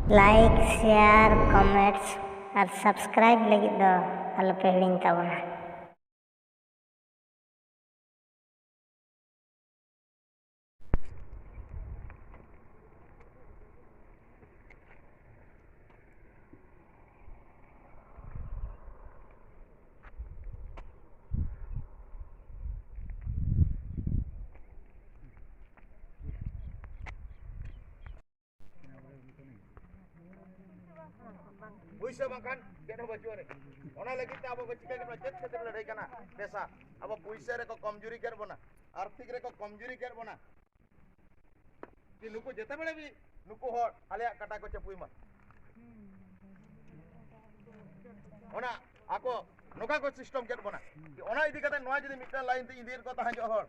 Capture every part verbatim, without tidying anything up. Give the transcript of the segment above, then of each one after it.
Like, share, comments ᱟᱨ subscribe ᱞᱟᱹᱜᱤᱫ ᱫᱚ ᱟᱞᱚᱯᱮ ᱦᱤᱲᱤᱧ ᱛᱟᱵᱚᱱᱟ᱾ ᱯᱩᱭᱥᱟᱹ ᱵᱟᱝᱠᱷᱟᱱ ᱪᱮᱫ ᱦᱚᱸ ᱵᱟᱹᱪᱩᱜ ᱟᱹᱱᱤᱡ᱾ ᱚᱱᱟ ᱞᱟᱹᱜᱤᱫ ᱛᱮ ᱟᱵᱚ ᱠᱚ ᱪᱤᱠᱟᱹ ᱠᱮᱫ ᱵᱚᱱᱟ? ᱪᱮᱫ ᱠᱷᱟᱹᱛᱤᱨ ᱞᱟᱹᱲᱦᱟᱹᱭ ᱠᱟᱱᱟ? ᱯᱮᱥᱟ᱾ ᱟᱵᱚ ᱯᱩᱭᱥᱟᱹ ᱨᱮᱠᱚ ᱠᱚᱢᱡᱩᱨᱤ ᱠᱮᱫ ᱵᱚᱱᱟ, ᱟᱨᱛᱷᱤᱠ ᱨᱮᱠᱚ ᱠᱚᱢᱡᱩᱨᱤ ᱠᱮᱫ ᱵᱚᱱᱟ᱾ ᱠᱤ ᱱᱩᱠᱩ ᱡᱮᱛᱮ ᱵᱮᱲᱮ ᱵᱤ ᱱᱩᱠᱩ ᱦᱚᱲ ᱟᱞᱮᱭᱟᱜ ᱠᱟᱴᱟ ᱠᱚ ᱪᱟᱹᱯᱩᱭ ᱢᱟ, ᱚᱱᱟ ᱟᱠᱚ ᱱᱚᱝᱠᱟ ᱠᱚ system ᱠᱮᱫ ᱵᱚᱱᱟ᱾ ᱠᱤ ᱚᱱᱟ ᱤᱫᱤ ᱠᱟᱛᱮ ᱱᱚᱣᱟ ᱡᱩᱫᱤ ᱢᱤᱫᱴᱟᱝ line ᱛᱮ ᱤᱫᱤᱭᱮᱫ ᱠᱚ ᱛᱟᱦᱮᱸ ᱡᱚᱜ ᱦᱚᱲ,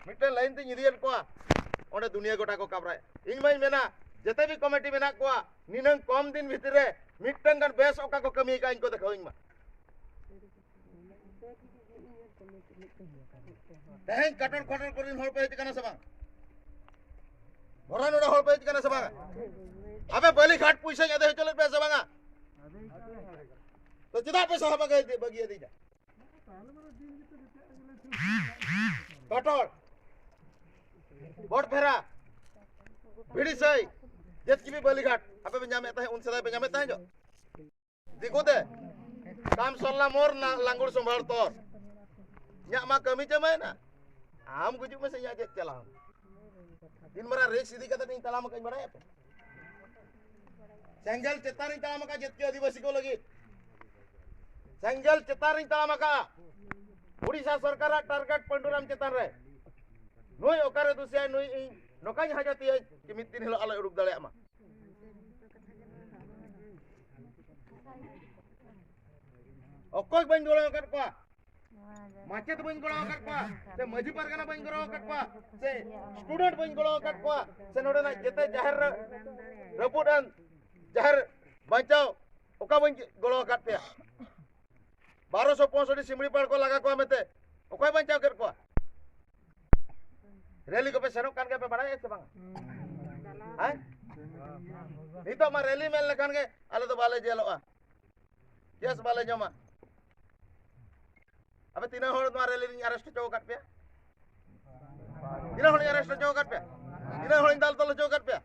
ᱢᱤᱫᱴᱮᱱ line ᱛᱮᱧ ᱤᱫᱤᱭᱮᱫ ᱠᱚᱣᱟ, ᱚᱸᱰᱮ ᱫᱩᱱᱤᱭᱟᱹ ᱜᱚᱴᱟ ᱠᱚ ᱠᱟᱵᱽᱨᱟᱭᱟ᱾ ᱤᱧ ᱢᱟᱧ ᱢᱮᱱᱟ, ᱡᱮᱛᱮ ᱵᱤ committee ᱢᱮᱱᱟᱜ ᱠᱚᱣᱟ, ᱱᱤᱱᱟᱹᱝ ᱠᱚᱢ ᱫᱤᱱ ᱵᱷᱤᱛᱤᱨ ᱨᱮ ᱢᱤᱫᱴᱟᱝ ᱜᱟᱱ ᱵᱮᱥ ᱚᱠᱟ ᱠᱚ ᱠᱟᱹᱢᱤ ᱟᱠᱟᱫ, ᱤᱧ ᱠᱚ ᱫᱮᱠᱷᱟᱣᱟᱹᱧ ᱢᱟ᱾ ᱛᱮᱦᱮᱧ ᱠᱟᱴᱚᱨ ᱠᱷᱚᱴᱚᱨ ᱠᱚᱨᱮᱱ ᱦᱚᱲ ᱯᱮ ᱦᱮᱡ ᱟᱠᱟᱱᱟ ᱥᱮ ᱵᱟᱝ? ᱵᱷᱚᱨᱟ ᱱᱚᱰᱮ ᱦᱚᱲ ᱯᱮ ᱦᱮᱡ ᱟᱠᱟᱱᱟ ᱥᱮ ᱵᱟᱝ? ᱟᱯᱮ ᱵᱟᱹᱞᱤ ᱜᱷᱟᱴ ᱯᱩᱭᱥᱟᱹᱧ ᱟᱫᱮ ᱦᱚᱪᱚ ᱞᱮᱫ ᱯᱮᱭᱟ ᱥᱮ ᱵᱟᱝᱟ? ᱛᱚ ᱪᱮᱫᱟᱜ ᱯᱮ ᱥᱟᱦᱟ ᱵᱟᱹᱜᱤ, ᱵᱟᱹᱜᱤ ᱟᱹᱫᱤᱧᱟ? ᱠᱟᱴᱚᱲ, ᱵᱚᱴᱯᱷᱮᱨᱟ, ᱵᱷᱤᱲᱤᱥᱟᱹᱭ, ᱡᱮᱛᱠᱤᱵᱤ ᱵᱟᱹᱞᱤᱜᱷᱟᱴ, ᱟᱯᱮ ᱯᱮ ᱧᱟᱢᱮᱫ ᱛᱟᱦᱮᱸᱫ, ᱩᱱ ᱥᱮᱫᱟᱭ ᱯᱮ ᱧᱟᱢᱮᱫ ᱛᱟᱦᱮᱸᱫ ᱡᱚ? ᱫᱤᱠᱩ ᱛᱮ, ᱠᱟᱢ ᱥᱚᱞᱞᱟ ᱢᱳᱨ ᱱᱟ ᱞᱟᱝᱜᱩᱲ ᱥᱚᱢᱵᱷᱟᱲ ᱛᱚᱨ᱾ ᱤᱧᱟᱹᱜ ᱢᱟ ᱠᱟᱹᱢᱤ ᱪᱟᱵᱟᱭᱮᱱᱟ, ᱟᱢ ᱜᱩᱡᱩᱜ ᱢᱮᱥᱮ, ᱤᱧᱟᱹᱜ ᱪᱮᱫ ᱪᱟᱞᱟᱣ? ᱛᱤᱱ ᱢᱟᱨᱟᱝ ᱨᱤᱠᱥ ᱤᱫᱤ ᱠᱟᱛᱮ ᱤᱧ ᱛᱟᱲᱟᱢ ᱟᱠᱟᱫ ᱤᱧ ᱵᱟᱲᱟᱭᱟ ᱯᱮ? ᱥᱮᱸᱜᱮᱞ ᱪᱮᱛᱟᱱ ᱨᱤᱧ ᱛᱟᱲᱟᱢ ᱟᱠᱟᱫ ᱡᱟᱹᱛᱤᱭᱟᱹ ᱟᱹᱫᱤᱵᱟᱹᱥᱤ ᱠᱚ ᱞᱟᱹᱜᱤᱫ᱾ ᱥᱮᱸᱜᱮᱞ ᱪᱮᱛᱟᱱ ᱨᱤᱧ ᱛᱟᱲᱟᱢ ᱟᱠᱟᱫᱼᱟ ᱩᱲᱤᱥᱥᱟ ᱥᱚᱨᱠᱟᱨᱟᱜ target ᱯᱟᱹᱱᱰᱩᱨᱟᱢ ᱪᱮᱛᱟᱱ ᱨᱮ᱾ ᱱᱩᱭ ᱚᱠᱟᱨᱮ ᱫᱩᱥᱤᱭᱟᱭ, ᱱᱩᱭ ᱤᱧ ᱱᱚᱝᱠᱟᱧ ᱦᱟᱡᱟᱛᱮᱭᱟᱹᱧ ᱠᱤ ᱢᱤᱫ ᱫᱤᱱ ᱦᱤᱞᱳᱜ ᱟᱞᱚᱭ ᱩᱰᱩᱠ ᱫᱟᱲᱮᱭᱟᱜ ᱢᱟ᱾ ᱚᱠᱚᱭ ᱵᱟᱹᱧ ᱜᱚᱲᱚ ᱟᱠᱟᱫ ᱠᱚᱣᱟ? ᱢᱟᱪᱮᱛ ᱵᱟᱹᱧ ᱜᱚᱲᱚ ᱟᱠᱟᱫ ᱠᱚᱣᱟ, ᱥᱮ ᱢᱟᱹᱡᱷᱤ ᱯᱟᱨᱜᱟᱱᱟ ᱵᱟᱹᱧ ᱜᱚᱲᱚ ᱟᱠᱟᱫ ᱠᱚᱣᱟ, ᱥᱮ student ᱵᱟᱹᱧ ᱜᱚᱲᱚ ᱟᱠᱟᱫ ᱠᱚᱣᱟ, ᱥᱮ ᱱᱚᱰᱮᱱᱟᱜ ᱡᱮᱛᱮ ᱡᱟᱦᱮᱨ ᱨᱮ ᱨᱟᱹᱯᱩᱫ ᱟᱱ ᱡᱟᱦᱮᱨ ᱵᱟᱧᱪᱟᱣ ᱚᱠᱟ ᱵᱟᱹᱧ ᱜᱚᱲᱚ ᱟᱠᱟᱫ ᱯᱮᱭᱟ? ᱵᱟᱨᱚᱥᱚ ᱯᱚᱸᱭᱥᱚᱴᱴᱤ ᱥᱤᱢᱲᱤ ᱯᱟᱲ ᱠᱚ ᱞᱟᱜᱟ ᱠᱚᱣᱟ ᱢᱮᱱᱛᱮ ᱚᱠᱚᱭ ᱵᱟᱧᱪᱟᱣ ᱠᱮᱫ ᱠᱚᱣᱟ? ᱨᱮᱞᱤ ᱠᱚᱯᱮ ᱥᱮᱱᱚᱜ ᱠᱟᱱ ᱜᱮᱭᱟ ᱯᱮ, ᱵᱟᱲᱟᱭᱟ ᱥᱮ ᱵᱟᱝ? ᱦᱮᱸ? ᱱᱤᱛᱚᱜ ᱢᱟ ᱨᱮᱞᱤ ᱢᱮᱱ ᱞᱮᱠᱷᱟᱱ ᱜᱮ ᱟᱞᱮ ᱫᱚ ᱵᱟᱞᱮ ᱡᱮᱞᱚᱜᱼᱟ, ᱠᱮᱥ ᱵᱟᱞᱮ ᱡᱚᱢᱟ᱾ ᱟᱯᱮ ᱛᱤᱱᱟᱹᱜ ᱦᱚᱲ ᱱᱚᱣᱟ ᱨᱮᱞᱤ ᱨᱤᱧ ᱟᱨᱮᱥᱴ ᱦᱚᱪᱚ ᱟᱠᱟᱫ ᱯᱮᱭᱟ? ᱛᱤᱱᱟᱹᱜ ᱦᱚᱲᱤᱧ ᱟᱨᱮᱥᱴ ᱦᱚᱪᱚ ᱟᱠᱟᱫ ᱯᱮᱭᱟ? ᱛᱤᱱᱟᱹᱜ ᱦᱚᱲᱤᱧ ᱫᱟᱞ ᱛᱚᱞ ᱦᱚᱪᱚ ᱟᱠᱟᱫ ᱯᱮᱭᱟ?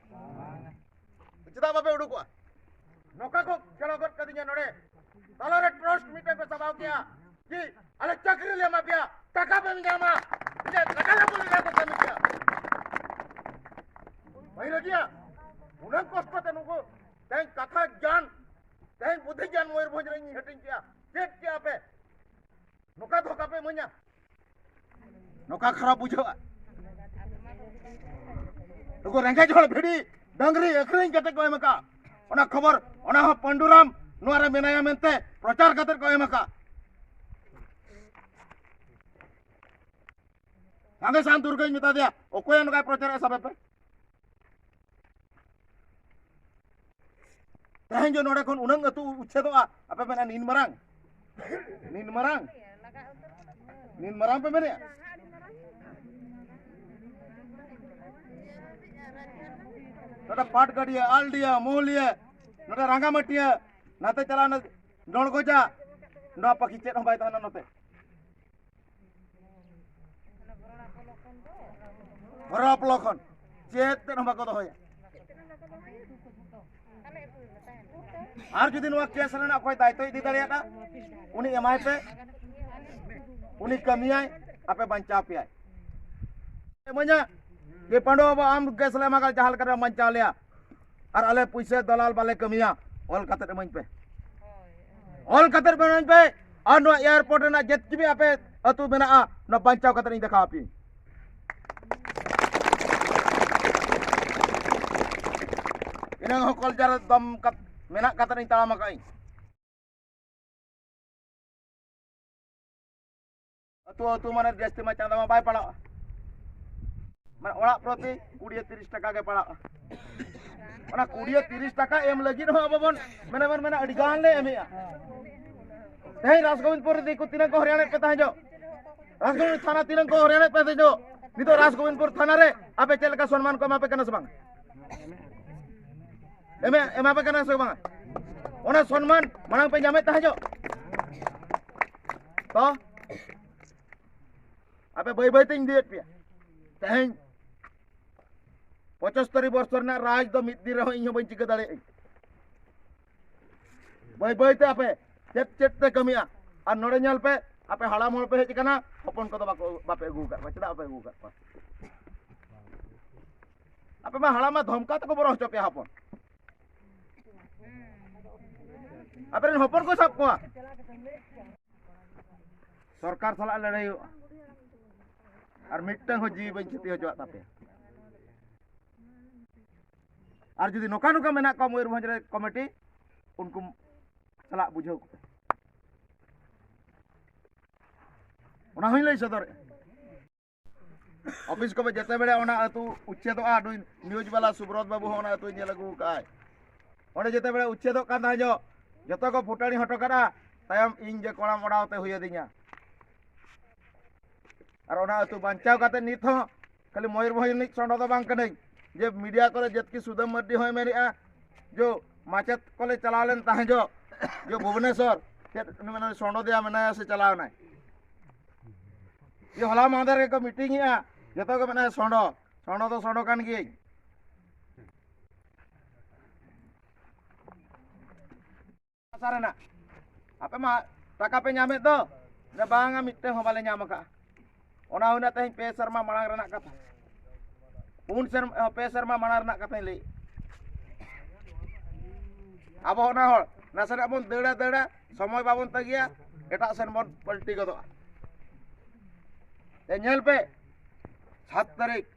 ᱪᱮᱫᱟᱜ ᱵᱟᱯᱮ ᱩᱰᱩᱠᱚᱜᱼᱟ? ᱱᱚᱝᱠᱟ ᱠᱚ ᱠᱷᱮᱲᱚ ᱜᱚᱫ ᱠᱟᱫᱤᱧᱟ ᱱᱚᱰᱮ᱾ ᱛᱟᱞᱟᱨᱮ ᱴᱨᱟᱥᱴ ᱢᱤᱴᱤᱝ ᱠᱚ ᱥᱟᱵᱟᱣ ᱠᱮᱭᱟ ᱠᱤ ᱟᱞᱮ ᱪᱟᱹᱠᱨᱤ ᱞᱮ ᱮᱢᱟ ᱯᱮᱭᱟ, ᱴᱟᱠᱟ ᱯᱮ ᱧᱟᱢᱟ, ᱤᱧᱟᱹᱜ ᱴᱟᱠᱟ ᱞᱮ ᱵᱚᱞ ᱞᱮᱠᱟ ᱠᱚ ᱠᱟᱹᱢᱤ ᱠᱮᱭᱟ᱾ ᱵᱟᱹᱧ ᱨᱟᱹᱡᱤᱭᱟ᱾ ᱩᱱᱟᱹᱝ ᱠᱚᱥᱴᱚ ᱛᱮ ᱱᱩᱠᱩ ᱛᱮᱦᱮᱧ ᱠᱟᱛᱷᱟ ᱜᱮᱭᱟᱱ, ᱛᱮᱦᱮᱧ ᱵᱩᱫᱽᱫᱷᱤ ᱜᱮᱭᱟᱱ ᱢᱚᱭᱩᱨᱵᱷᱚᱸᱡᱽ ᱨᱮ ᱤᱧ ᱦᱟᱹᱴᱤᱧ ᱠᱮᱜᱼᱟ᱾ ᱪᱮᱫ ᱠᱮᱜᱼᱟ ᱯᱮ? ᱱᱚᱝᱠᱟ ᱫᱷᱳᱠᱟ ᱯᱮ ᱤᱢᱟᱹᱧᱟ? ᱱᱚᱝᱠᱟ ᱠᱷᱟᱨᱟᱯ ᱵᱩᱡᱷᱟᱹᱜᱼᱟ? ᱱᱩᱠᱩ ᱨᱮᱸᱜᱮᱡ ᱦᱚᱲ ᱵᱷᱤᱰᱤ ᱰᱟᱝᱨᱤ ᱟᱹᱠᱷᱨᱤᱧ ᱠᱟᱛᱮ ᱠᱚ ᱮᱢ ᱟᱠᱟᱫ᱾ ᱚᱱᱟ ᱠᱷᱚᱵᱚᱨ, ᱚᱱᱟ ᱦᱚᱸ ᱯᱟᱹᱱᱰᱩᱨᱟᱢ ᱱᱚᱣᱟ ᱨᱮ ᱢᱮᱱᱟᱭᱟ ᱢᱮᱱᱛᱮ ᱯᱨᱚᱪᱟᱨ ᱠᱟᱛᱮ ᱠᱚ ᱮᱢ ᱟᱠᱟᱫ᱾ ᱥᱟᱸᱜᱮ ᱥᱟᱱ ᱫᱩᱨᱜᱟᱹᱧ ᱢᱮᱛᱟ ᱫᱮᱭᱟ, ᱚᱠᱚᱭ ᱱᱚᱝᱠᱟᱭ ᱯᱨᱚᱪᱟᱨᱮᱫ ᱥᱟᱵᱮ ᱯᱮ? ᱛᱮᱦᱮᱧ ᱡᱮ ᱱᱚᱰᱮ ᱠᱷᱚᱱ ᱩᱱᱟᱹᱝ ᱟᱹᱛᱩ ᱩᱪᱷᱮᱫᱚᱜᱼᱟ, ᱟᱯᱮ ᱢᱮᱱᱟ ᱱᱤᱱ ᱢᱟᱨᱟᱝ, ᱱᱤᱱ ᱢᱟᱨᱟᱝ, ᱱᱤᱱ ᱢᱟᱨᱟᱝ ᱯᱮ ᱢᱮᱱᱮᱜᱼᱟ? ᱱᱚᱰᱮ ᱯᱟᱴᱜᱟᱹᱰᱤᱭᱟᱹ, ᱟᱞᱰᱤᱭᱟᱹ, ᱢᱚᱦᱩᱞᱤᱭᱟᱹ, ᱱᱚᱰᱮ ᱨᱟᱸᱜᱟᱢᱟᱹᱴᱤᱭᱟᱹ, ᱱᱟᱛᱮ ᱪᱟᱞᱟᱣ ᱱᱟ ᱰᱚᱲᱜᱚᱡᱟ, ᱱᱚᱣᱟ ᱯᱟᱹᱠᱷᱤ ᱪᱮᱫ ᱦᱚᱸ ᱵᱟᱭ ᱛᱟᱦᱮᱱᱟ ᱱᱚᱛᱮ᱾ ᱦᱚᱨᱚᱯ ᱞᱚᱠᱷᱚᱱ ᱪᱮᱫ ᱛᱮᱫ ᱦᱚᱸ ᱵᱟᱠᱚ ᱫᱚᱦᱚᱭᱟ᱾ ᱟᱨ ᱡᱩᱫᱤ ᱱᱚᱣᱟ ᱠᱮᱥ ᱨᱮᱱᱟᱜ ᱚᱠᱚᱭ ᱫᱟᱭᱤᱛᱛᱚ ᱤᱫᱤ ᱫᱟᱲᱮᱭᱟᱜᱼᱟ, ᱩᱱᱤ ᱮᱢᱟᱭ ᱯᱮ, ᱩᱱᱤ ᱠᱟᱹᱢᱤᱭᱟᱭ, ᱟᱯᱮ ᱵᱟᱧᱪᱟᱣ ᱯᱮᱭᱟᱭ᱾ ᱤᱢᱟᱹᱧᱟ ᱡᱮ ᱯᱟᱺᱰᱩ ᱵᱟᱵᱟ, ᱟᱢ ᱠᱮᱥ ᱞᱮ ᱮᱢᱟ ᱠᱟᱫᱟ, ᱡᱟᱦᱟᱸ ᱞᱮᱠᱟᱛᱮ ᱵᱟᱧᱪᱟᱣ ᱞᱮᱭᱟ, ᱟᱨ ᱟᱞᱮ ᱯᱩᱭᱥᱟᱹ ᱫᱟᱞᱟᱞ ᱵᱟᱞᱮ ᱠᱟᱹᱢᱤᱭᱟ, ᱚᱞ ᱠᱟᱛᱮ ᱤᱢᱟᱹᱧ ᱯᱮ, ᱚᱞ ᱠᱟᱛᱮ ᱤᱢᱟᱹᱧ ᱯᱮ᱾ ᱟᱨ ᱱᱚᱣᱟ ᱮᱭᱟᱨᱯᱳᱨᱴ ᱨᱮᱱᱟᱜ ᱡᱮᱛᱠᱤ ᱟᱯᱮ ᱟᱹᱛᱩ ᱢᱮᱱᱟᱜᱼᱟ, ᱚᱱᱟ ᱵᱟᱧᱪᱟᱣ ᱠᱟᱛᱮ ᱤᱧ ᱫᱮᱠᱷᱟᱣ ᱟᱯᱮᱭᱟᱹᱧ᱾ ᱤᱱᱟᱹᱝ ᱦᱚᱸ ᱠᱚᱞᱡᱟ ᱨᱮ ᱫᱚᱢ ᱠᱟᱛ-, ᱢᱮᱱᱟᱜ ᱠᱟᱛᱮ ᱤᱧ ᱛᱟᱲᱟᱢ ᱟᱠᱟᱫ ᱟᱹᱧ᱾ ᱟᱹᱛᱩ ᱟᱹᱛᱩ ᱢᱟᱱᱮ ᱡᱟᱹᱥᱛᱤ ᱢᱟ ᱪᱟᱸᱫᱟ ᱢᱟ ᱵᱟᱭ ᱯᱟᱲᱟᱜᱼᱟ, ᱢᱟᱱᱮ ᱚᱲᱟᱜ ᱯᱨᱚᱛᱤ ᱠᱩᱲᱤ ᱛᱤᱨᱤᱥ ᱴᱟᱠᱟ ᱜᱮ ᱯᱟᱲᱟᱜᱼᱟ᱾ ᱚᱱᱟ ᱠᱩᱲᱤ ᱛᱤᱨᱤᱥ ᱴᱟᱠᱟ ᱮᱢ ᱞᱟᱹᱜᱤᱫ ᱦᱚᱸ ᱟᱵᱚ ᱵᱚᱱ ᱢᱮᱱᱟ ᱵᱚᱱ ᱢᱮᱱᱟ ᱟᱹᱰᱤ ᱜᱟᱱ ᱞᱮ ᱮᱢᱮᱜᱼᱟ᱾ ᱛᱮᱦᱮᱧ ᱨᱟᱡᱽᱜᱳᱵᱤᱱᱫᱯᱩᱨ ᱨᱮ ᱫᱤᱠᱩ ᱛᱤᱱᱟᱹᱜ ᱠᱚ ᱦᱚᱨᱤᱭᱟᱱᱮᱫ ᱯᱮ ᱛᱟᱦᱮᱸ ᱡᱚᱜ, ᱨᱟᱡᱽᱜᱳᱵᱤᱱᱫ ᱛᱷᱟᱱᱟ ᱛᱤᱱᱟᱹᱜ ᱠᱚ ᱦᱚᱨᱤᱭᱟᱱᱮᱫ ᱯᱮ ᱛᱟᱦᱮᱸ ᱡᱚᱜ, ᱱᱤᱛᱚᱜ ᱨᱟᱡᱽᱜᱳᱵᱤᱱᱫᱯᱩᱨ ᱛᱷᱟᱱᱟ ᱨᱮ ᱟᱯᱮ ᱪᱮᱫ ᱞᱮᱠᱟ ᱥᱚᱱᱢᱟᱱ ᱠᱚ ᱮᱢᱟ ᱯᱮ ᱠᱟᱱᱟ ᱥᱮ ᱵᱟᱝ? ᱮᱢᱮ ᱮᱢᱟ ᱯᱮ ᱠᱟᱱᱟ ᱥᱮ ᱵᱟᱝ? ᱚᱱᱟ ᱥᱚᱱᱢᱟᱱ ᱢᱟᱲᱟᱝ ᱯᱮ ᱧᱟᱢᱮᱫ ᱛᱟᱦᱮᱸ ᱡᱚᱜ? ᱛᱚ ᱟᱯᱮ ᱵᱟᱹᱭ ᱵᱟᱹᱭ ᱛᱮᱧ ᱤᱫᱤᱭᱮᱫ ᱯᱮᱭᱟ᱾ ᱛᱮᱦᱮᱧ ᱯᱚᱸᱪᱟᱛᱛᱳᱨ ᱵᱚᱨᱥᱚ ᱨᱮᱱᱟᱜ ᱨᱟᱡᱽ ᱫᱚ ᱢᱤᱫ ᱫᱤᱱ ᱨᱮᱦᱚᱸ ᱤᱧ ᱦᱚᱸ ᱵᱟᱹᱧ ᱪᱤᱠᱟᱹ ᱫᱟᱲᱮᱭᱟᱜᱼᱟ᱾ ᱵᱟᱹᱭ ᱵᱟᱹᱭ ᱛᱮ ᱟᱯᱮ ᱪᱮᱫ ᱪᱮᱫ ᱯᱮ ᱠᱟᱹᱢᱤᱭᱟ᱾ ᱟᱨ ᱱᱚᱰᱮ ᱧᱮᱞ ᱯᱮ, ᱟᱯᱮ ᱦᱟᱲᱟᱢ ᱦᱚᱲ ᱯᱮ ᱦᱮᱡ ᱟᱠᱟᱱᱟ, ᱦᱚᱯᱚᱱ ᱠᱚᱫᱚ ᱵᱟᱠᱚ, ᱵᱟᱯᱮ ᱟᱹᱜᱩ ᱟᱠᱟᱫ ᱠᱚᱣᱟ᱾ ᱪᱮᱫᱟᱜ ᱵᱟᱯᱮ ᱟᱹᱜᱩ ᱟᱠᱟᱫ ᱠᱚᱣᱟ? ᱟᱯᱮ ᱢᱟ ᱦᱟᱲᱟᱢ ᱢᱟ ᱫᱷᱚᱢᱠᱟ ᱛᱮᱠᱚ ᱵᱚᱨᱚ ᱦᱚᱪᱚ ᱯᱮᱭᱟ ᱦᱚᱯᱚᱱ᱾ ᱟᱯᱮ ᱨᱮᱱ ᱦᱚᱯᱚᱱ ᱠᱚ ᱥᱟᱵ ᱠᱚᱣᱟ᱾ ᱥᱚᱨᱠᱟᱨ ᱥᱟᱞᱟᱜ ᱞᱟᱹᱲᱦᱟᱹᱭ ᱦᱩᱭᱩᱜᱼᱟ᱾ ᱟᱨ ᱢᱤᱫᱴᱟᱝ ᱦᱚᱸ ᱡᱤᱣᱤ ᱵᱟᱹᱧ ᱠᱷᱚᱛᱤ ᱦᱚᱪᱚᱣᱟᱜ ᱛᱟᱯᱮᱭᱟ᱾ ᱟᱨ ᱡᱩᱫᱤ ᱱᱚᱝᱠᱟ ᱱᱚᱝᱠᱟ ᱢᱮᱱᱟᱜ ᱠᱚᱣᱟ ᱢᱚᱭᱩᱨᱵᱷᱚᱸᱡᱽ ᱨᱮ ᱠᱚᱢᱤᱴᱤ, ᱩᱱᱠᱩ ᱥᱟᱞᱟᱜ ᱵᱩᱡᱷᱟᱹᱣ ᱠᱚᱯᱮ᱾ ᱚᱱᱟ ᱦᱚᱸᱧ ᱞᱟᱹᱭ ᱥᱚᱫᱚᱨᱮᱜᱼᱟ᱾ ᱚᱯᱷᱤᱥ ᱠᱚ ᱡᱮᱛᱮ ᱵᱮᱲᱟ ᱚᱱᱟ ᱟᱹᱛᱩ ᱩᱪᱪᱷᱮᱫᱚᱜᱼᱟ, ᱱᱩᱭ ᱱᱤᱭᱩᱡᱽ ᱵᱟᱞᱟ ᱥᱩᱵᱨᱚᱛ ᱵᱟᱹᱵᱩ ᱦᱚᱸ ᱚᱱᱟ ᱟᱹᱛᱩᱭ ᱧᱮᱞ ᱟᱹᱜᱩ ᱠᱟᱜᱼᱟᱭ᱾ ᱚᱸᱰᱮ ᱡᱮᱛᱮ ᱵᱮᱲᱟ ᱩᱪᱪᱷᱮᱫᱚᱜ ᱠᱟᱱ ᱛᱟᱦᱮᱸ ᱡᱚᱜ, ᱡᱚᱛᱚ ᱠᱚ ᱯᱷᱩᱴᱟᱹᱱᱤ ᱦᱚᱴᱚ ᱠᱟᱜᱼᱟ, ᱛᱟᱭᱚᱢ ᱤᱧ ᱜᱮ ᱠᱚᱲᱟᱢ ᱚᱰᱟᱣ ᱛᱮ ᱦᱩᱭ ᱟᱹᱫᱤᱧᱟ᱾ ᱟᱨ ᱚᱱᱟ ᱟᱹᱛᱩ ᱵᱟᱧᱪᱟᱣ ᱠᱟᱛᱮ ᱱᱤᱛ ᱦᱚᱸ ᱠᱷᱟᱹᱞᱤ ᱢᱚᱭᱩᱨᱵᱷᱚᱸᱡᱽ ᱨᱤᱱᱤᱡ ᱥᱚᱸᱰᱚ ᱫᱚ ᱵᱟᱝ ᱠᱟᱹᱱᱟᱹᱧ, ᱡᱮ ᱢᱤᱰᱤᱭᱟ ᱠᱚᱨᱮ ᱡᱮᱛᱠᱤ ᱥᱩᱫᱟᱹᱢ ᱢᱟᱹᱨᱰᱤ ᱦᱚᱸᱭ ᱢᱮᱱᱮᱜᱼᱟ, ᱡᱚ ᱢᱟᱪᱮᱛ ᱠᱚᱞᱮ ᱪᱟᱞᱟᱣ ᱞᱮᱱ ᱛᱟᱦᱮᱸ ᱡᱚ, ᱡᱚ ᱵᱷᱩᱵᱽᱱᱮᱥᱚᱨ, ᱪᱮᱫ ᱩᱱᱤ ᱢᱮᱱᱟ ᱥᱚᱸᱰᱚ ᱫᱮᱭᱟ ᱢᱮᱱᱟᱭᱟ ᱥᱮ ᱪᱟᱞᱟᱣ ᱮᱱᱟᱭ? ᱡᱮ ᱦᱚᱞᱟ ᱢᱟᱦᱫᱮᱨ ᱜᱮᱠᱚ ᱢᱤᱴᱤᱝ ᱮᱜᱼᱟ, ᱡᱚᱛᱚ ᱜᱮ ᱢᱮᱱᱟᱭᱟ ᱥᱚᱸᱰᱚ, ᱥᱚᱸᱰᱚ ᱫᱚ ᱥᱚᱸᱰᱚ ᱠᱟᱱ ᱜᱤᱭᱟᱹᱧ᱾ ᱦᱟᱥᱟ ᱨᱮᱱᱟᱜ ᱟᱯᱮ ᱢᱟ ᱴᱟᱠᱟ ᱯᱮ ᱧᱟᱢᱮᱫ ᱫᱚ, ᱵᱟᱝᱟ ᱢᱤᱫᱴᱟᱝ ᱦᱚᱸ ᱵᱟᱞᱮ ᱧᱟᱢ ᱟᱠᱟᱫᱼᱟ᱾ ᱚᱱᱟ ᱦᱩᱭᱱᱟ ᱛᱮᱦᱮᱧ ᱯᱮ ᱥᱮᱨᱢᱟ ᱢᱟᱲᱟᱝ ᱨᱮᱱᱟᱜ ᱠᱟᱛᱷᱟ, ᱯᱩᱱ ᱥᱮᱨᱢᱟ, ᱯᱮ ᱥᱮᱨᱢᱟ ᱢᱟᱲᱟᱝ ᱨᱮᱱᱟᱜ ᱠᱟᱛᱷᱟᱧ ᱞᱟᱹᱭᱮᱫ᱾ ᱟᱵᱚ ᱚᱱᱟ ᱦᱚᱲ ᱱᱟᱥᱮᱱᱟᱜ ᱵᱚᱱ ᱫᱟᱹᱲᱟ ᱫᱟᱹᱲᱟ, ᱥᱚᱢᱚᱭ ᱵᱟᱵᱚᱱ ᱛᱟᱹᱜᱤᱭᱟ, ᱮᱴᱟᱜ ᱥᱮᱱ ᱵᱚᱱ ᱯᱟᱞᱴᱤ ᱜᱚᱫᱚᱜᱼᱟ᱾ ᱮ ᱧᱮᱞ ᱯᱮ, ᱥᱟᱛ ᱛᱟᱹᱨᱤᱠᱷ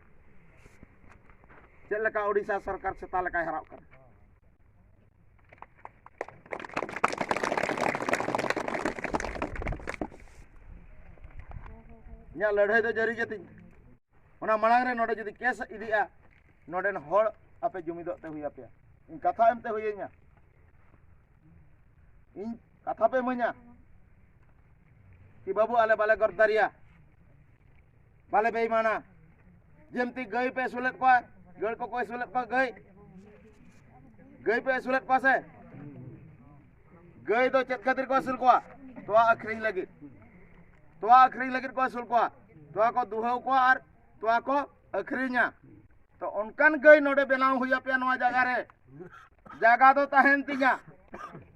ᱪᱮᱫ ᱞᱮᱠᱟ ᱳᱰᱤᱥᱟ ᱥᱚᱨᱠᱟᱨ ᱥᱮᱛᱟ ᱞᱮᱠᱟᱭ ᱦᱟᱨᱟᱜ ᱠᱟᱱᱟ᱾ ᱤᱧᱟᱹᱜ ᱞᱟᱹᱲᱦᱟᱹᱭ ᱫᱚ ᱡᱟᱹᱨᱤ ᱜᱮᱛᱤᱧ᱾ ᱚᱱᱟ ᱢᱟᱲᱟᱝ ᱨᱮ ᱱᱚᱰᱮ ᱡᱩᱫᱤ ᱠᱮᱥ ᱤᱫᱤᱜᱼᱟ, ᱱᱚᱰᱮᱱ ᱦᱚᱲ ᱟᱯᱮ ᱡᱩᱢᱤᱫᱚᱜ ᱛᱮ ᱦᱩᱭ ᱟᱯᱮᱭᱟ᱾ ᱤᱧ ᱠᱟᱛᱷᱟ ᱮᱢ ᱛᱮ ᱦᱩᱭᱟᱹᱧᱟ, ᱤᱧ ᱠᱟᱛᱷᱟ ᱯᱮ ᱤᱢᱟᱹᱧᱟ ᱠᱤ ᱵᱟᱹᱵᱩ ᱟᱞᱮ ᱵᱟᱞᱮ ᱜᱚᱫᱟᱨᱤᱭᱟ, ᱵᱟᱞᱮ ᱵᱮᱭᱢᱟᱱᱟ᱾ ᱡᱮᱢᱛᱤ ᱜᱟᱹᱭ ᱯᱮ ᱟᱹᱥᱩᱞᱮᱫ ᱠᱚᱣᱟ, ᱜᱟᱹᱭ ᱠᱚᱠᱚ ᱟᱹᱥᱩᱞᱮᱫ ᱠᱚᱣᱟ, ᱜᱟᱹᱭ ᱜᱟᱹᱭ ᱯᱮ ᱟᱹᱥᱩᱞᱮᱫ ᱠᱚᱣᱟ ᱥᱮ? ᱜᱟᱹᱭ ᱫᱚ ᱪᱮᱫ ᱠᱷᱟᱹᱛᱤᱨ ᱠᱚ ᱟᱹᱥᱩᱞ ᱠᱚᱣᱟ? ᱛᱚᱣᱟ ᱟᱹᱠᱷᱨᱤᱧ ᱞᱟᱹᱜᱤᱫ᱾ ᱛᱚᱣᱟ ᱟᱹᱠᱷᱨᱤᱧ ᱞᱟᱹᱜᱤᱫ ᱠᱚ ᱟᱹᱥᱩᱞ ᱠᱚᱣᱟ᱾ ᱛᱚᱣᱟ ᱠᱚ ᱫᱩᱦᱟᱹᱣ ᱠᱚᱣᱟ ᱟᱨ ᱛᱚᱣᱟ ᱠᱚ ᱟᱹᱠᱷᱨᱤᱧᱟ᱾ ᱛᱚ ᱚᱱᱠᱟᱱ ᱜᱟᱹᱭ ᱱᱚᱰᱮ ᱵᱮᱱᱟᱣ ᱦᱩᱭ ᱟᱯᱮᱭᱟ ᱱᱚᱣᱟ ᱡᱟᱭᱜᱟ ᱨᱮ᱾ ᱡᱟᱭᱜᱟ ᱫᱚ ᱛᱟᱦᱮᱱ ᱛᱤᱧᱟ,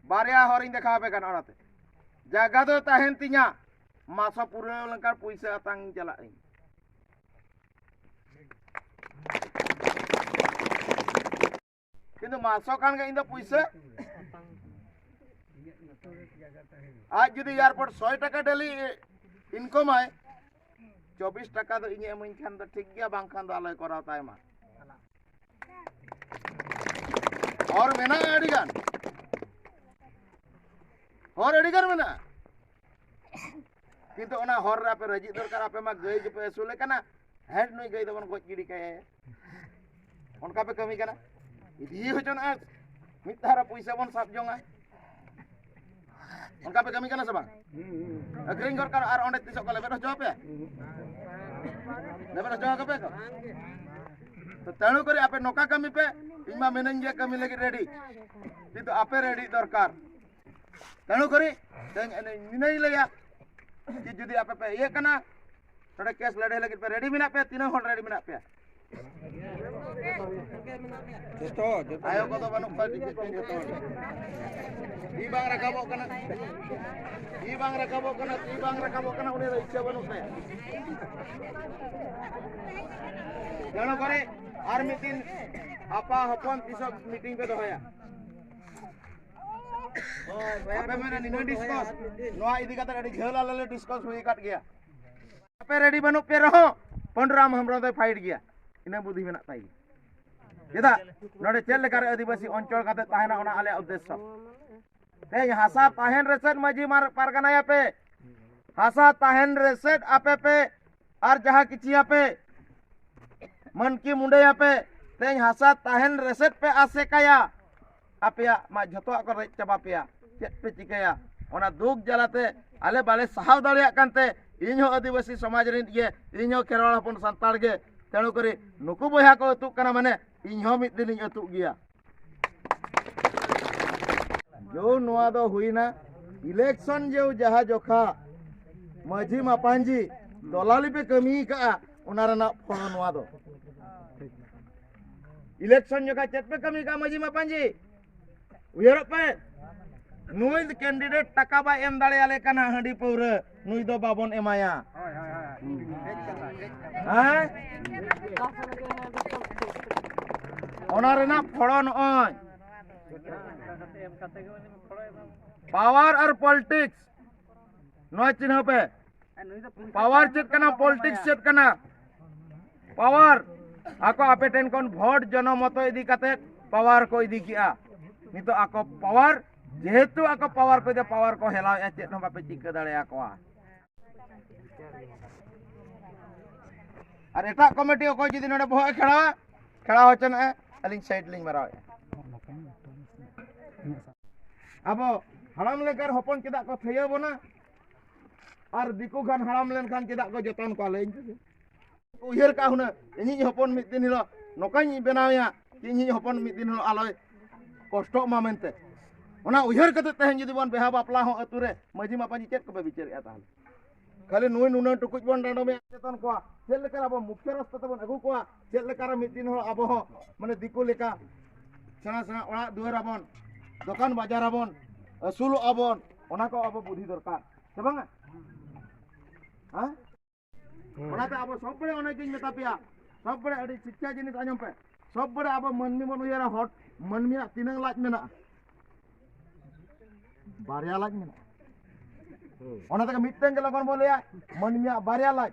ᱵᱟᱨᱭᱟ ᱦᱚᱨᱤᱧ ᱫᱮᱠᱷᱟᱣ ᱟᱯᱮ ᱠᱟᱱᱟ᱾ ᱚᱱᱟᱛᱮ ᱡᱟᱭᱜᱟ ᱫᱚ ᱛᱟᱦᱮᱱ ᱛᱤᱧᱟ, ᱢᱟᱥ ᱦᱚᱸ ᱯᱩᱨᱟᱹᱣ ᱞᱮᱱᱠᱷᱟᱱ ᱯᱩᱭᱥᱟᱹ ᱟᱛᱟᱝ ᱤᱧ ᱪᱟᱞᱟᱜ ᱟᱹᱧ᱾ ᱠᱤᱱᱛᱩ ᱢᱟᱥᱚ ᱠᱷᱟᱱ ᱜᱮ ᱤᱧ ᱫᱚ ᱯᱩᱭᱥᱟᱹ, ᱟᱡ ᱡᱩᱫᱤ ᱮᱭᱟᱨᱯᱳᱨᱴ ᱥᱚᱭ ᱴᱟᱠᱟ ᱰᱮᱞᱤ ᱤᱱᱠᱚᱢᱟᱭ, ᱪᱚᱵᱵᱤᱥ ᱴᱟᱠᱟ ᱫᱚ ᱤᱧᱮ ᱮᱢᱟᱹᱧ ᱠᱷᱟᱱ ᱫᱚ ᱴᱷᱤᱠ ᱜᱮᱭᱟ, ᱵᱟᱝᱠᱷᱟᱱ ᱫᱚ ᱟᱞᱚᱭ ᱠᱚᱨᱟᱣ ᱛᱟᱭ ᱢᱟ᱾ ᱦᱚᱨ ᱢᱮᱱᱟᱜᱼᱟ ᱟᱹᱰᱤ ᱜᱟᱱ, ᱦᱚᱨ ᱟᱹᱰᱤ ᱜᱟᱱ ᱢᱮᱱᱟᱜᱼᱟ᱾ ᱠᱤᱱᱛᱩ ᱚᱱᱟ ᱦᱚᱨ ᱨᱮ ᱟᱯᱮ ᱨᱟᱹᱡᱤ ᱫᱚᱨᱠᱟᱨ, ᱟᱯᱮ ᱢᱟ ᱜᱟᱹᱭ ᱜᱮᱯᱮ ᱟᱹᱥᱩᱞᱮ ᱠᱟᱱᱟ, ᱦᱮᱸ ᱱᱩᱭ ᱜᱟᱹᱭ ᱫᱚᱵᱚᱱ ᱜᱚᱡ ᱜᱤᱰᱤ ᱠᱟᱭᱟ᱾ ᱚᱱᱠᱟ ᱯᱮ ᱠᱟᱹᱢᱤ ᱠᱟᱱᱟ, ᱤᱫᱤ ᱦᱚᱪᱚᱱᱟᱜᱼᱟ, ᱢᱤᱫ ᱫᱷᱟᱣ ᱨᱮ ᱯᱩᱭᱥᱟᱹ ᱵᱚᱱ ᱥᱟᱵ ᱡᱚᱝᱟ᱾ ᱚᱱᱠᱟ ᱯᱮ ᱠᱟᱹᱢᱤ ᱠᱟᱱᱟ ᱥᱮ ᱵᱟᱝ? ᱟᱹᱠᱷᱨᱤᱧ ᱫᱚᱨᱠᱟᱨ ᱟᱨ ᱚᱸᱰᱮ ᱛᱤᱥᱚᱜ ᱠᱚ ᱞᱮᱵᱮᱫ ᱦᱚᱪᱚ ᱟᱯᱮᱭᱟ? ᱞᱮᱵᱮᱫ ᱦᱚᱪᱚ ᱟᱯᱮ ᱠᱚ? ᱛᱚ ᱛᱟᱹᱲᱩ ᱠᱚᱨᱮ ᱟᱯᱮ ᱱᱚᱝᱠᱟ ᱠᱟᱹᱢᱤ ᱯᱮ, ᱤᱧ ᱢᱟ ᱢᱤᱱᱟᱹᱧ ᱜᱮᱭᱟ ᱠᱟᱹᱢᱤ ᱞᱟᱹᱜᱤᱫ ᱨᱮᱰᱤ, ᱠᱤᱱᱛᱩ ᱟᱯᱮ ᱨᱮᱰᱤ ᱫᱚᱨᱠᱟᱨ᱾ ᱛᱟᱹᱲᱩ ᱠᱚᱨᱮ ᱛᱮᱦᱮᱧ ᱤᱧ ᱱᱤᱱᱟᱹᱧ ᱞᱟᱹᱭᱟ ᱡᱮ ᱡᱩᱫᱤ ᱟᱯᱮ ᱯᱮ ᱤᱭᱟᱹ ᱠᱟᱱᱟ, ᱱᱚᱰᱮ ᱠᱮᱥ ᱞᱟᱹᱲᱦᱟᱹᱭ ᱞᱟᱹᱜᱤᱫ ᱯᱮ ᱨᱮᱰᱤ ᱢᱮᱱᱟᱜ ᱯᱮᱭᱟ, ᱛᱤᱱᱟᱹᱜ ᱦᱚᱲ ᱨᱮᱰᱤ ᱢᱮᱱᱟᱜ ᱯᱮᱭᱟ? ᱡᱚᱛᱚ, ᱡᱚᱛᱚ᱾ ᱟᱭᱳ ᱠᱚᱫᱚ ᱵᱟᱹᱱᱩᱜ ᱠᱚᱣᱟ, ᱴᱤᱠᱤᱴ ᱴᱷᱮᱱ ᱡᱚᱛᱚ ᱦᱚᱲ᱾ ᱛᱤ ᱵᱟᱝ ᱨᱟᱠᱟᱵᱚᱜ ᱠᱟᱱᱟ, ᱛᱤ ᱵᱟᱝ ᱨᱟᱠᱟᱵᱚᱜ ᱠᱟᱱᱟ, ᱛᱤ ᱵᱟᱝ ᱨᱟᱠᱟᱵᱚᱜ ᱠᱟᱱᱟ, ᱩᱱᱤ ᱫᱚ ᱤᱪᱪᱷᱟᱹ ᱵᱟᱹᱱᱩᱜ ᱛᱟᱭᱟ᱾ ᱡᱟᱱᱚ ᱠᱚᱨᱮ ᱟᱨ ᱢᱤᱫ ᱫᱤᱱ ᱟᱯᱟ ᱦᱚᱯᱚᱱ ᱛᱤᱥᱚᱜ ᱢᱤᱴᱤᱝ ᱯᱮ ᱫᱚᱦᱚᱭᱟ? ᱟᱯᱮ ᱢᱮᱱᱟ ᱱᱤᱱᱟᱹᱜ ᱰᱤᱥᱠᱟᱥ, ᱱᱚᱣᱟ ᱤᱫᱤ ᱠᱟᱛᱮ ᱟᱹᱰᱤ ᱡᱷᱟᱹᱞ ᱟᱞᱮ ᱞᱮ ᱰᱤᱥᱠᱟᱥ ᱦᱩᱭ ᱟᱠᱟᱫ ᱜᱮᱭᱟ᱾ ᱟᱯᱮ ᱨᱮᱰᱤ ᱵᱟᱹᱱᱩᱜ ᱯᱮ ᱨᱮᱦᱚᱸ ᱯᱚᱱᱰᱩᱨᱟᱢ ᱦᱮᱢᱵᱨᱚᱢ ᱫᱚᱭ ᱯᱷᱟᱭᱤᱴ ᱜᱮᱭᱟ, ᱤᱱᱟᱹ ᱵᱩᱫᱷᱤ ᱢᱮᱱᱟᱜ ᱛᱟᱭ ᱜᱮᱭᱟ᱾ ᱪᱮᱫᱟᱜ ᱱᱚᱰᱮ ᱪᱮᱫ ᱞᱮᱠᱟᱨᱮ ᱟᱹᱫᱤᱵᱟᱹᱥᱤ ᱚᱧᱪᱚᱞ ᱠᱟᱛᱮ ᱛᱟᱦᱮᱱᱟ, ᱚᱱᱟ ᱟᱞᱮᱭᱟᱜ ᱩᱫᱽᱫᱮᱥᱥᱚ᱾ ᱛᱮᱦᱮᱧ ᱦᱟᱥᱟ ᱛᱟᱦᱮᱱ ᱨᱮᱥᱮᱫ ᱢᱟᱹᱡᱷᱤ ᱢᱟᱨ-, ᱯᱟᱨᱜᱟᱱᱟᱭᱟᱯᱮ, ᱦᱟᱥᱟ ᱛᱟᱦᱮᱱ ᱨᱮᱥᱮᱫ ᱟᱯᱮ ᱯᱮ, ᱟᱨ ᱡᱟᱦᱟᱸ ᱠᱤᱪᱷᱤ ᱟᱯᱮ ᱢᱟᱹᱱᱠᱤ ᱢᱩᱸᱰᱟᱹᱭᱟᱯᱮ, ᱛᱮᱦᱮᱧ ᱦᱟᱥᱟ ᱛᱟᱦᱮᱱ ᱨᱮᱥᱮᱫ ᱯᱮ ᱟᱥᱮᱠᱟᱭᱟ᱾ ᱟᱯᱮᱭᱟᱜ ᱢᱟ ᱡᱷᱚᱛᱚᱣᱟᱜ ᱠᱚ ᱨᱮᱡ ᱪᱟᱵᱟ ᱯᱮᱭᱟ, ᱪᱮᱫ ᱯᱮ ᱪᱤᱠᱟᱹᱭᱟ? ᱚᱱᱟ ᱫᱩᱠ ᱡᱟᱞᱟᱛᱮ ᱟᱞᱮ ᱵᱟᱞᱮ ᱥᱟᱦᱟᱣ ᱫᱟᱲᱮᱭᱟᱜ ᱠᱟᱱᱛᱮ, ᱤᱧ ᱦᱚᱸ ᱟᱹᱫᱤᱵᱟᱹᱥᱤ ᱥᱚᱢᱟᱡᱽ ᱨᱤᱱ ᱜᱮ, ᱤᱧ ᱦᱚᱸ ᱠᱷᱮᱨᱣᱟᱲ ᱦᱚᱯᱚᱱ ᱥᱟᱱᱛᱟᱲ ᱜᱮ, ᱛᱮᱬᱩ ᱠᱚᱨᱮ ᱱᱩᱠᱩ ᱵᱚᱭᱦᱟ ᱠᱚ ᱟᱹᱛᱩᱜ ᱠᱟᱱᱟ, ᱢᱟᱱᱮ ᱤᱧ ᱦᱚᱸ ᱢᱤᱫ ᱫᱤᱱᱤᱧ ᱟᱹᱛᱩᱜ ᱜᱮᱭᱟ᱾ ᱛᱚ ᱱᱚᱣᱟ ᱫᱚ ᱦᱩᱭᱱᱟ ᱤᱞᱮᱠᱥᱚᱱ ᱡᱮ ᱡᱟᱦᱟᱸ ᱡᱚᱠᱷᱟ ᱢᱟᱹᱡᱷᱤ ᱢᱟᱯᱟᱧᱡᱤ ᱫᱚᱞᱟᱞᱤ ᱯᱮ ᱠᱟᱹᱢᱤ ᱠᱟᱜᱼᱟ, ᱚᱱᱟ ᱨᱮᱱᱟᱜ ᱯᱷᱚᱞ ᱱᱚᱣᱟ ᱫᱚ᱾ ᱤᱞᱮᱠᱥᱚᱱ ᱡᱚᱠᱷᱟ ᱪᱮᱫ ᱯᱮ ᱠᱟᱹᱢᱤ ᱠᱟᱜᱼᱟ ᱢᱟᱹᱡᱷᱤ ᱢᱟᱯᱟᱧᱡᱤ? ᱩᱭᱦᱟᱹᱨᱚᱜ ᱯᱮ, ᱱᱩᱭ ᱠᱮᱱᱰᱤᱰᱮᱴ ᱴᱟᱠᱟ ᱵᱟᱭ ᱮᱢ ᱫᱟᱲᱮᱭᱟᱞᱮ ᱠᱟᱱᱟ, ᱦᱟᱺᱰᱤ ᱯᱟᱹᱣᱨᱟᱹ ᱱᱩᱭ ᱫᱚ ᱵᱟᱵᱚᱱ ᱮᱢᱟᱭᱟ᱾ ᱦᱮᱸ? ᱚᱱᱟ ᱨᱮᱱᱟᱜ ᱯᱷᱚᱲᱚ ᱱᱚᱜᱼᱚᱭ ᱯᱟᱣᱟᱨ ᱟᱨ ᱯᱚᱞᱤᱴᱤᱠᱥ, ᱱᱚᱣᱟ ᱪᱤᱱᱦᱟᱹ ᱯᱮ᱾ ᱯᱟᱣᱟᱨ ᱪᱮᱫ ᱠᱟᱱᱟ, ᱯᱚᱞᱤᱴᱤᱠᱥ ᱪᱮᱫ ᱠᱟᱱᱟ? ᱯᱟᱣᱟᱨ ᱟᱠᱚ ᱟᱯᱮ ᱴᱷᱮᱱ ᱠᱷᱚᱱ ᱵᱷᱳᱴ ᱡᱚᱱᱚᱢᱚᱛᱚ ᱤᱫᱤ ᱠᱟᱛᱮ ᱯᱟᱣᱟᱨ ᱠᱚ ᱤᱫᱤ ᱠᱮᱜᱼᱟ᱾ ᱱᱤᱛᱚᱜ ᱟᱠᱚ ᱯᱟᱣᱟᱨ, ᱡᱮᱦᱮᱛᱩ ᱟᱠᱚ ᱯᱟᱣᱟᱨ ᱠᱚ ᱤᱫᱤ, ᱯᱟᱣᱟᱨ ᱠᱚ ᱦᱮᱞᱟᱣᱮᱫᱼᱟ, ᱪᱮᱫ ᱦᱚᱸ ᱵᱟᱯᱮ ᱪᱤᱠᱟᱹ ᱫᱟᱲᱮᱭᱟᱠᱚᱣᱟ᱾ ᱟᱨ ᱮᱴᱟᱜ ᱠᱚᱢᱤᱴᱤ ᱚᱠᱚᱭ ᱡᱩᱫᱤ ᱱᱚᱰᱮ ᱵᱚᱦᱚᱜ ᱮ ᱠᱷᱮᱲᱟᱣᱟ, ᱠᱷᱮᱲᱟᱣ ᱦᱚᱪᱚᱱᱟᱜᱼᱟ, ᱟᱹᱞᱤᱧ ᱥᱟᱭᱤᱰ ᱞᱤᱧ ᱢᱟᱨᱟᱣᱮᱫᱼᱟ᱾ ᱟᱵᱚ ᱦᱟᱲᱟᱢ ᱞᱮᱱᱠᱷᱟᱱ ᱦᱚᱯᱚᱱ ᱪᱮᱫᱟᱜ ᱠᱚ ᱛᱷᱟᱹᱭᱟᱹ ᱵᱚᱱᱟ? ᱟᱨ ᱫᱤᱠᱩ ᱠᱷᱟᱱ ᱦᱟᱲᱟᱢ ᱞᱮᱱᱠᱷᱟᱱ ᱪᱮᱫᱟᱜ ᱠᱚ ᱡᱚᱛᱚᱱ ᱠᱚᱣᱟ? ᱞᱟᱹᱭᱟᱹᱧ ᱯᱮᱥᱮ᱾ ᱩᱭᱦᱟᱹᱨ ᱠᱟᱜ ᱦᱩᱱᱟᱹᱝ, ᱤᱧᱤᱡ ᱦᱚᱯᱚᱱ ᱢᱤᱫ ᱫᱤᱱ ᱦᱤᱞᱳᱜ ᱱᱚᱝᱠᱟᱧ ᱵᱮᱱᱟᱣᱮᱭᱟ ᱡᱮ ᱤᱧᱤᱡ ᱦᱚᱯᱚᱱ ᱢᱤᱫ ᱫᱤᱱ ᱦᱤᱞᱳᱜ ᱟᱞᱚᱭ ᱠᱚᱥᱴᱚᱜ ᱢᱟ ᱢᱮᱱᱛᱮ᱾ ᱚᱱᱟ ᱩᱭᱦᱟᱹᱨ ᱠᱟᱛᱮ ᱛᱮᱦᱮᱧ ᱡᱩᱫᱤ ᱵᱚᱱ ᱵᱤᱦᱟ ᱵᱟᱯᱞᱟ ᱦᱚᱸ ᱟᱹᱛᱩ ᱨᱮ ᱢᱟᱹᱡᱷᱤ ᱢᱟᱯᱟᱧᱡᱤ ᱪᱮᱫ ᱠᱚᱯᱮ ᱵᱤᱪᱟᱹᱨᱮᱜᱼᱟ ᱛᱟᱦᱞᱮ? ᱠᱷᱟᱹᱞᱤ ᱱᱩᱭ ᱱᱩᱱᱟᱹᱜ ᱴᱩᱠᱩᱡ ᱵᱚᱱ ᱰᱟᱸᱰᱚᱢᱮᱭᱟ, ᱪᱮᱛᱟᱱ ᱠᱚᱣᱟ ᱪᱮᱫ ᱞᱮᱠᱟ ᱟᱵᱚ ᱢᱩᱠᱷᱭᱟᱹ ᱨᱟᱥᱛᱟ ᱛᱮᱵᱚᱱ ᱟᱹᱜᱩ ᱠᱚᱣᱟ, ᱪᱮᱫ ᱞᱮᱠᱟ ᱨᱮ ᱢᱤᱫ ᱫᱤᱱ ᱦᱤᱞᱳᱜ ᱟᱵᱚ ᱦᱚᱸ ᱢᱟᱱᱮ ᱫᱤᱠᱩ ᱞᱮᱠᱟ ᱥᱮᱬᱟ ᱥᱮᱬᱟ ᱚᱲᱟᱜ ᱫᱩᱣᱟᱹᱨ ᱟᱵᱚᱱ, ᱫᱚᱠᱟᱱ ᱵᱟᱡᱟᱨ ᱟᱵᱚᱱ, ᱟᱹᱥᱩᱞᱚᱜ ᱟᱵᱚᱱ, ᱚᱱᱟ ᱠᱚ ᱟᱵᱚ ᱵᱩᱫᱷᱤ ᱫᱚᱨᱠᱟᱨ, ᱥᱮ ᱵᱟᱝᱟ? ᱦᱮᱸ? ᱚᱱᱟᱛᱮ ᱟᱵᱚ ᱥᱚᱵ ᱵᱮᱲᱮ ᱚᱱᱮ ᱡᱮᱧ ᱢᱮᱛᱟ ᱯᱮᱭᱟ, ᱥᱚᱵ ᱵᱮᱲᱮ ᱟᱹᱰᱤ ᱥᱤᱠᱠᱷᱟ ᱡᱤᱱᱤᱥ ᱟᱸᱡᱚᱢ ᱯᱮ, ᱥᱚᱵ ᱵᱮᱲᱮ ᱟᱵᱚ ᱢᱟᱹᱱᱢᱤ ᱵᱚᱱ ᱩᱭᱦᱟᱹᱨᱟ, ᱦᱚᱲ ᱢᱟᱹᱱᱢᱤᱭᱟᱜ ᱛᱤᱱᱟᱹᱝ ᱞᱟᱡ ᱢᱮᱱᱟᱜᱼᱟ? ᱵᱟᱨᱭᱟ ᱞᱟᱡ ᱢᱮᱱᱟᱜᱼᱟ᱾ ᱚᱱᱟ ᱛᱮᱜᱮ ᱢᱤᱫᱴᱟᱝ ᱜᱮ ᱞᱚᱜᱚᱱ ᱵᱚᱱ ᱞᱟᱹᱭᱟ, ᱢᱟᱹᱱᱢᱤᱭᱟᱜ ᱵᱟᱨᱭᱟ ᱞᱟᱡ,